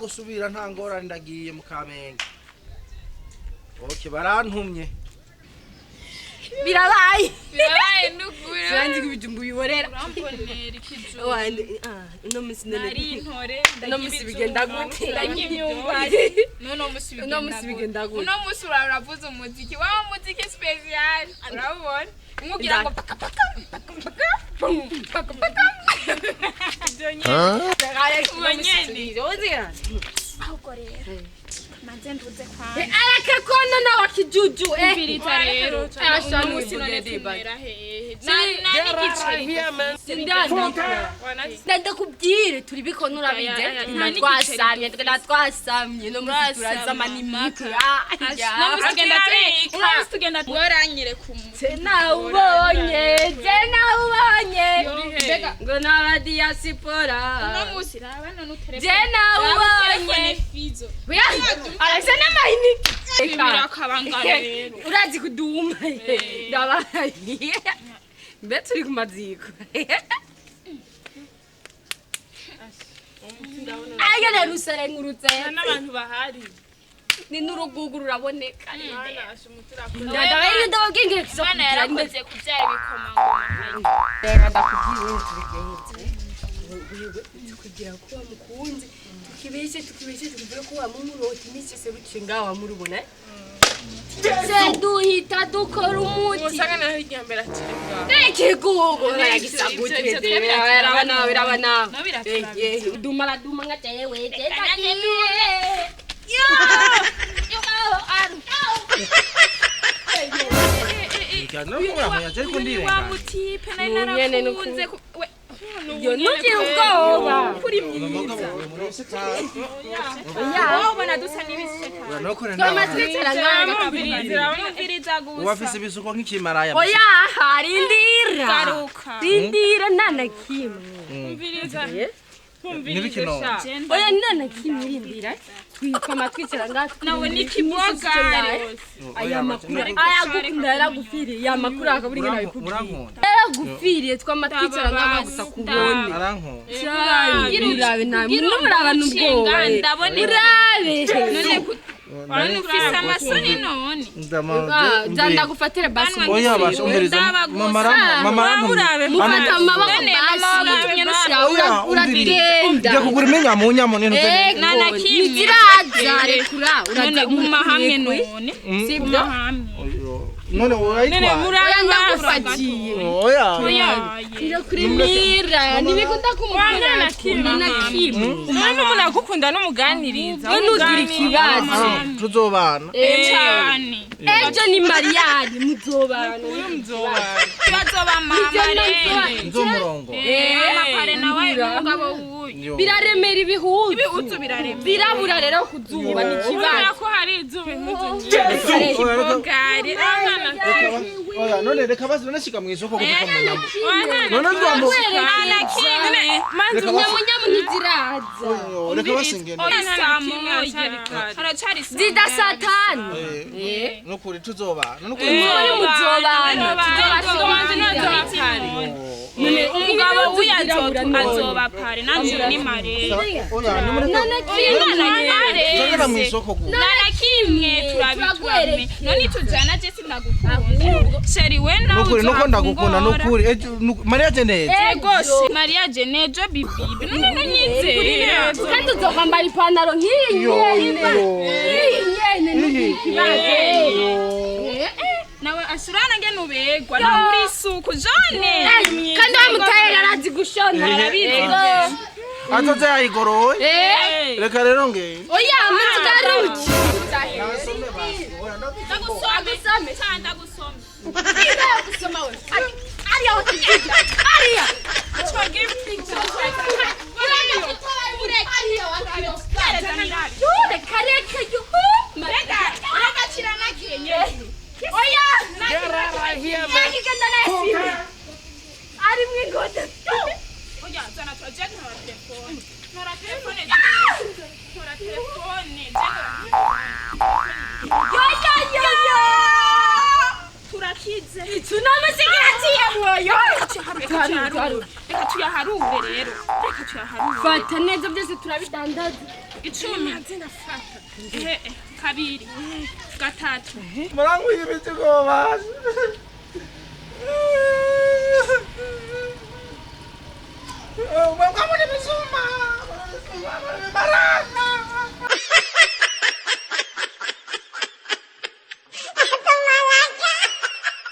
Gusubira nta ngorane, ndagiye mu Kamenge. Okay, barantumye. Birabaye. Birabaye n'ukuri. Sinzi ko ibijumbu biborera. Urambonera ikijumbu. Wande, ah, uno musi none. Nari intore. Uno musi bigenda gute? Ndarya imyumbati. N'uno musi Uno musi bigenda gute? Uno musi uravuza umuziki wa muziki special, urabona umubwira ngo paka paka paka paka pum, paka paka. Ibyo nyene. Uno musi Uwo nyene. Turize, Ahubwo rero manze nduze kwanza. Arakakono nawe kijuju, eh. Mbirita rero. Asha, uno musi none nubugende bari. tunywera hehe? Nta n'igiceri. Sindandika. Ndakubwire turi bikono urabize. Ya, ya, nta n'igiceri. Twasamye, tugenda twasamye no musi turazama n'imikra. Uno musi tugenda Turabika. uno musi tugenda waranyire ku mutwe. Nawubonye, je nawubonye. Mbega Ngo n'aba diaspora. uno musi raba none utelefone. Je nawubonye. Fizo. Oya, arasa n'amayinite. Birakabanga rero. Urazi kuduma. Ndabaye. Mbe turi ku maziko. Aya narusarengurutse. N'abantu bahari. Ni n'urugugu ruraboneka. Mwana asha umuti urakora. Ndabaye ndababwira kizo Imana kugira imbe. yarakoze kubyara ibikomangoma nkayo. Reka ndakubwira tubigenze. Wewe tukugira ko wamukunze. Tukibeshe tukibeshe tukubwira ko wamumurota iminsi yose ruciye ngaho wamurubona. Se duhita dukora umuti. Usanga naho irya mbere akiri bwawe. Ikigugu Ivyo- baragisagutse. ivyo Biraba nawe, biraba nawe. No biraturabitse. Duma araduma nka jewe ndagiye. Nokura ariko Wa ndirenganya. mutipe nari Nunyene narakunze we Yo nugira ubwoba. Kuri mwiza. Ya. Wowe ubona dusa n'ibiseka. Nokora. Twama twicara ngaha. Umviriza gusa. Uwafise ibisuko nk'ikimaraya. Oya, rindira. Garuka. Rindira nta na kimwe. Umviriza. N'ibikino. Umviriza sha. Oya, nta na kimwe, rindira. Twikoma twicara ngaha. Nawe ni kibogari. Aya makuru ayagukunda yaragupfiriye, ya makuru akaburi ngena bikubwiye. Urankunda. Yaragupfiriye, twama twicara ngaha gusa kubone. Arankunda. Urabe nawe nuraba n'ubwoba. Ndabona Urabe. None ufise amasoni none. Ah, ndagufatira basi. Oya basha, umviriza. Ndabagusa. Mama mama Urabe. Mufata amaboko. None mama Basi. wagutumye n'ushira. Oya, umviriza. Uragenda. Njya kugura imenyamu nyamu nini. Ego, Nta na kimwe. ntiziraza, rekura. None Uraza guma hamwe none. sibyo? Guma hamwe. None urayitwara. Oya, ndagufatiye. Oya. Irakurimira ntibikunda kumubwira na kimwe. na kimwe. None umuntu agukunda n'umuganiriza. We nugira ikibazo. Tuzobana. Cyane. Ejo ni mariyani, muzobana. Bazoba mama rero. Nzomurongo. Mama pare nawe n'umugabo wuyu. Biraremera ibihuzu. Ibihuzu biraremera. Birabura rero kuzuba ni Kubera ikibazo. ko hari izuba, impuzu nyinshi. Kibogari. Oya, none reka basi none shika mu isoko kuko munyamu. None twamu. Nta na kimwe. Reka basi. Nyamunyamu ntiziraza. Reka basi ngende. Oya, saa moya. Haracari saa Zida saa tanu. Nukuri tuzobana. Nukuri. Muri muzobana. Umugabo wuyu azoba pare nanje ni marere. Oya, nimureke. Nta na kimwe. Tugera mu isoko ku. Nta na kimwe turabiturame. None tujana je sindagukunda. Chéri we nawe. Nukuri nuko ndagukunda nukuri. Ejo Maria Jeneza. Ego Maria Jenejo bibibi. None nunyizera. Kandi uzokwambara ipantaro nk'iyi Yo, nyene. yo. Nk'iyi nyene nugira ikibazo. Nawe ashurana nge nubegwa nawe uri isuku jone. Kandi wa mutayeri arazi gushona. Arabizi. Azoze yayigoroye. Eh. Reka rero ngende. Oya, mutugaruke. Ndagusome. Ndagusome. Ariya wakijiji. Ariya. Reka reka yuhu. Oya. Nakigenda nayasibe. Ari mwingoda. Oya, zana turaje ntora telefone. Ntora telefone. Ntora telefone. Yo yo yo yo. Turakize. Tunamusigaye mwoyo. Reka tuyaharure rero. Reka tuyaharure. Fata neza byose turabidandaza. Icumi. Ehe, kabiri, gatatu. Muranguye imizigo baje.